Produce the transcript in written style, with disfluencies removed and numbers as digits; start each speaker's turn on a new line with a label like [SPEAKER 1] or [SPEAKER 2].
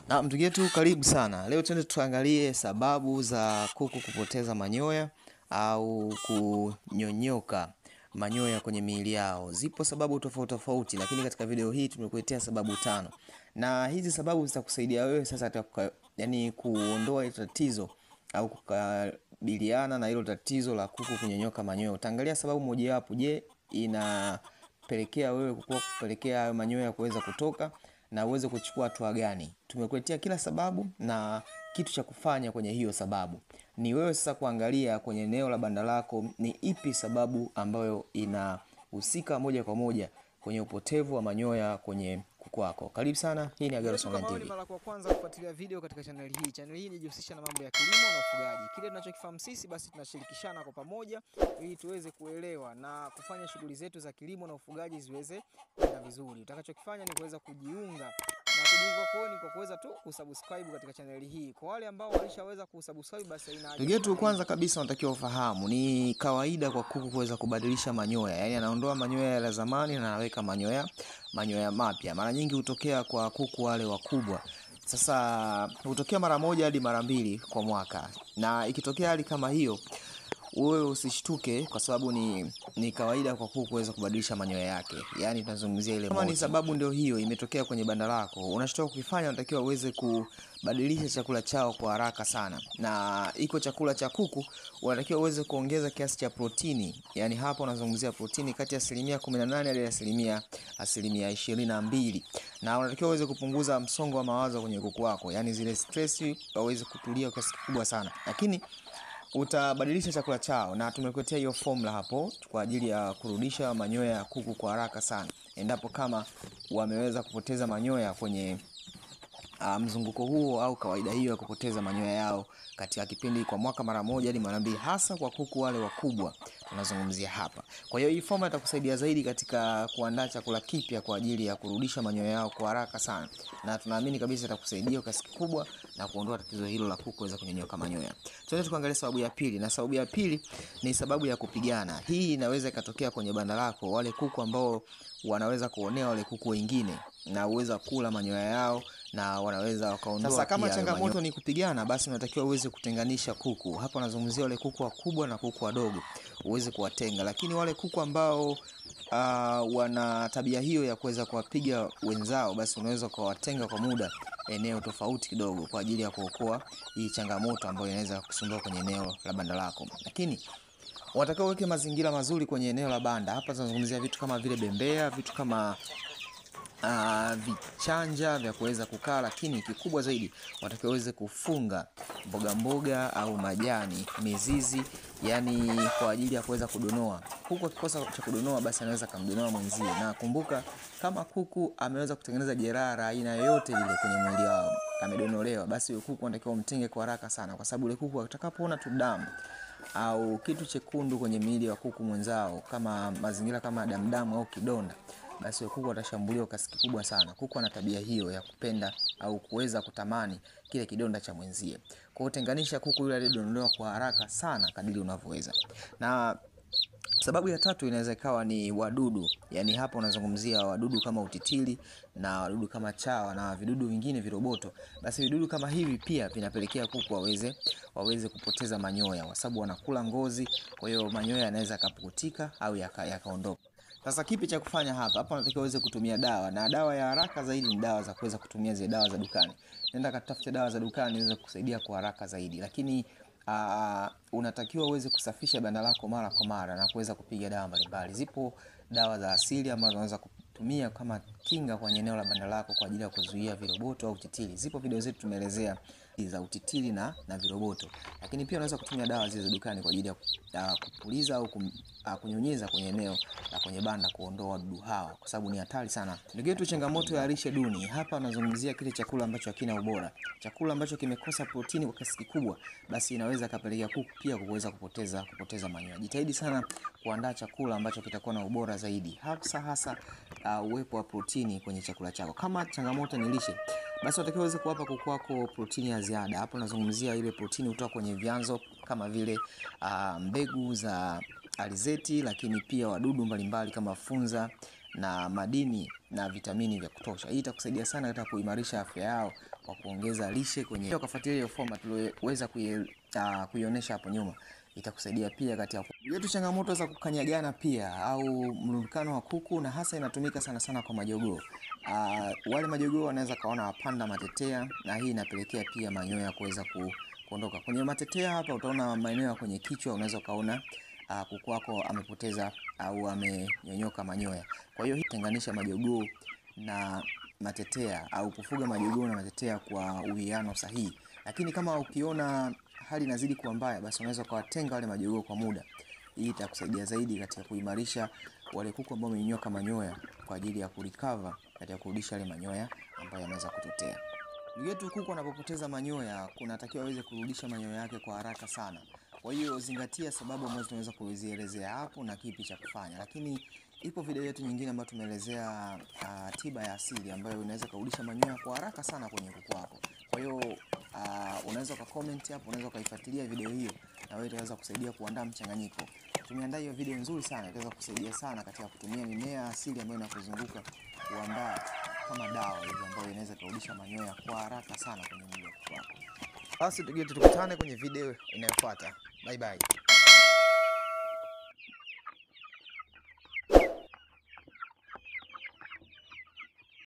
[SPEAKER 1] Na ndugu yetu, karibu sana. Leo twende tuangalie sababu za kuku kupoteza manyoya au kunyonyoka manyoya kwenye miili yao. Zipo sababu tofauti tofauti, lakini katika video hii tumekuletea sababu 5. Na hizi sababu zitakusaidia wewe sasa katika kuondoa hilo tatizo au kukabiliana na hilo tatizo la kuku kunyonyoka manyoya. Utaangalia sababu mojawapo, je, inapelekea wewe kupelekea hayo manyoya kuweza kutoka na uweze kuchukua hatua gani. Tumekuletea kila sababu na kitu cha kufanya kwenye hiyo sababu. Ni wewe sasa kuangalia kwenye eneo la banda lako ni ipi sababu ambayo inahusika moja kwa moja kwenye upotevu wa manyoya kwenye kuku wako. Karibu sana, hii ni Agaros Online TV.
[SPEAKER 2] Mara kwa kwanza kufuatilia video katika channel hii. Channel hii inajihusisha na mambo ya kilimo na ufugaji. Kile tunachokifahamu sisi basi tunashirikishana kwa pamoja ili tuweze kuelewa na kufanya shughuli zetu za kilimo na ufugaji ziweze kwenda vizuri. Utakachokifanya ni kuweza kujiunga na kujiunga kwao kwa kuweza tu kusubscribe katika channel hii. Kwa wale ambao walishaweza kusubscribe basi haina haja.
[SPEAKER 1] Ndugu yetu, kwanza kabisa unatakiwa ufahamu ni kawaida kwa kuku kuweza kubadilisha manyoya. Yaani anaondoa manyoya ya zamani na anaweka manyoya mapya. Mara nyingi hutokea kwa kuku wale wakubwa. Sasa hutokea mara moja hadi mara mbili kwa mwaka. Na ikitokea hali kama hiyo, wewe usishtuke kwa sababu ni kawaida kwa kuku kuweza kubadilisha manyoya yake. Yaani tunazungumzia ile kama ni sababu ndio hiyo imetokea kwenye banda lako, unachotakiwa kukifanya unatakiwa uweze kubadilisha chakula chao kwa haraka sana. Na iko chakula cha kuku unatakiwa uweze kuongeza kiasi cha protini. Yaani hapo unazungumzia protini kati ya 18% hadi 22%. Na unatakiwa uweze kupunguza msongo wa mawazo kwenye kuku wako. Yaani zile stress waweze kutulia kwa kiasi kikubwa sana. Lakini utabadilisha chakula chao na tumekuletea hiyo formula hapo kwa ajili ya kurudisha manyoya ya kuku kwa haraka sana endapo kama wameweza kupoteza manyoya kwenye mzunguko huo au kawaida hiyo ya kupoteza manyoya yao katika kipindi kwa mwaka mara moja hadi mara mbili, hasa kwa kuku wale wakubwa tunazungumzia hapa. Kwa hiyo hii formula itakusaidia zaidi katika kuandaa chakula kipya kwa ajili ya kurudisha manyoya yao kwa haraka sana, na tunaamini kabisa itakusaidia kwa kiasi kikubwa na kuondoa tatizo hilo la kuku kuweza kunyonyoka manyoya. Tuende tukaangalie sababu ya pili, na sababu ya pili ni sababu ya kupigana. Hii inaweza ikatokea kwenye banda lako, wale kuku ambao wanaweza kuonea wale kuku wengine na uweza kula manyoya yao na wanaweza wakaondoa. Sasa kama changamoto ni kupigana, basi unatakiwa uweze kutenganisha kuku. Hapo nazungumzia wale kuku wakubwa na kuku wadogo, uweze kuwatenga. Lakini wale kuku ambao wana tabia hiyo ya kuweza kuwapiga wenzao, basi unaweza kuwatenga kwa muda eneo tofauti kidogo kwa ajili ya kuokoa hii changamoto ambayo inaweza kusumbua kwenye eneo la banda lako. Lakini unatakiwa uweke mazingira mazuri kwenye eneo la banda. Hapa tunazungumzia vitu kama vile bembea, vitu kama vichanja vya kuweza kukaa, lakini kikubwa zaidi unatakiwa uweze kufunga mboga mboga au majani, mizizi, yani kwa ajili ya kuweza kudonoa. Kuku akikosa cha kudonoa basi anaweza kumdonoa mwenzie. Na kumbuka kama kuku ameweza kutengeneza jeraha aina yoyote ile kwenye mwili wao, amedonolewa, basi huyo kuku anatakiwa umtenge kwa haraka sana, kwa sababu yule kuku atakapoona tu damu au kitu chekundu kwenye miili wa kuku mwenzao, kama mazingira kama damdamu au kidonda, basi kuku atashambuliwa kwa kiasi kikubwa sana. Kuku ana tabia hiyo ya kupenda au kuweza kutamani kile kidonda cha mwenzie. Kwa hiyo tenganisha kuku yule aliyedondolewa kwa haraka sana kadiri unavyoweza. Na sababu ya tatu inaweza ikawa ni wadudu. Yaani hapo unazungumzia wadudu kama utitili na wadudu kama chawa na vidudu vingine viroboto. Basi vidudu kama hivi pia vinapelekea kuku waweze kupoteza manyoya kwa sababu wanakula ngozi. Kwa hiyo manyoya yanaweza yakapukutika au yakaondoka. Sasa kipi cha kufanya hapa? Hapa unatakiwa uweze kutumia dawa, na dawa ya haraka zaidi ni dawa za kuweza kutumia zile dawa za dukani. Nenda katafute dawa za dukani ziweze kukusaidia kwa haraka zaidi. Lakini unatakiwa uweze kusafisha banda lako mara kwa mara na kuweza kupiga dawa mbalimbali. Zipo dawa za asili ambazo unaweza kutumia kama kinga kwenye eneo la banda lako kwa ajili ya kuzuia viroboto au utitili. Zipo video zetu tumeelezea za utitili na viroboto. Lakini pia unaweza kutumia dawa zile za dukani kwa ajili ya kupuliza au kunyunyiza kwenye eneo la kwenye banda kuondoa wadudu hawa, kwa sababu ni hatari sana. Ndugu yetu, changamoto ya lishe duni. Hapa nazungumzia kile chakula ambacho hakina ubora. Chakula ambacho kimekosa protini kwa kiasi kikubwa, basi inaweza kapelekea kuku pia kuweza kupoteza manyoya. Jitahidi sana kuandaa chakula ambacho kitakuwa na ubora zaidi, hasa uwepo wa protini kwenye chakula chako. Kama changamoto ni lishe, basi unatakiwa uweze kuwapa kuku wako protini ya ziada. Hapo nazungumzia ile protini kutoka kwenye vyanzo kama vile mbegu za alizeti, lakini pia wadudu mbalimbali kama funza, na madini na vitamini vya kutosha. Hii itakusaidia sana katika kuimarisha afya yao kwa kuongeza lishe kwenye. Ukafuatilia hiyo format tuliyoweza kuionyesha hapo nyuma, itakusaidia pia katika yetu changamoto za kukanyagana pia au mrundikano wa kuku, na hasa inatumika sana sana kwa majogoo. Wale majogoo wanaweza kaona wapanda matetea, na hii inapelekea pia manyoya kuweza kuondoka. Kwenye matetea hapa utaona maeneo ya kwenye kichwa, unaweza kaona kuku wako amepoteza au amenyonyoka manyoya. Kwa hiyo hii tenganisha majogoo na matetea au kufuga majogoo na matetea kwa uwiano sahihi. Lakini kama ukiona hali inazidi kuwa mbaya, basi unaweza kuwatenga wale majogoo kwa muda. Hii itakusaidia zaidi katika kuimarisha wale kuku ambao wamenyoka manyoya kwa ajili ya kurecover katika kurudisha yale manyoya ambayo yanaweza kutotea. Ndugu yetu, kuku anapopoteza manyoya kunatakiwa aweze kurudisha manyoya yake kwa haraka sana. Kwa hiyo zingatia sababu ambazo tunaweza kuzielezea hapo na kipi cha kufanya. Lakini ipo video yetu nyingine ambayo tumeelezea tiba ya asili ambayo inaweza kurudisha manyoya kwa haraka sana kwenye kuku wako. Kwa hiyo unaweza ka comment hapo, unaweza ukaifuatilia video hiyo na wewe itaweza kusaidia kuandaa mchanganyiko. Tumeandaa hiyo video nzuri sana, itaweza kusaidia sana katika kutumia mimea asili ambayo inakuzunguka kuandaa kama dawa hivi ambayo inaweza kurudisha manyoya kwa haraka sana kwenye mwili wa kuku wako. Basi tukutane kwenye video inayofuata. Bye bye.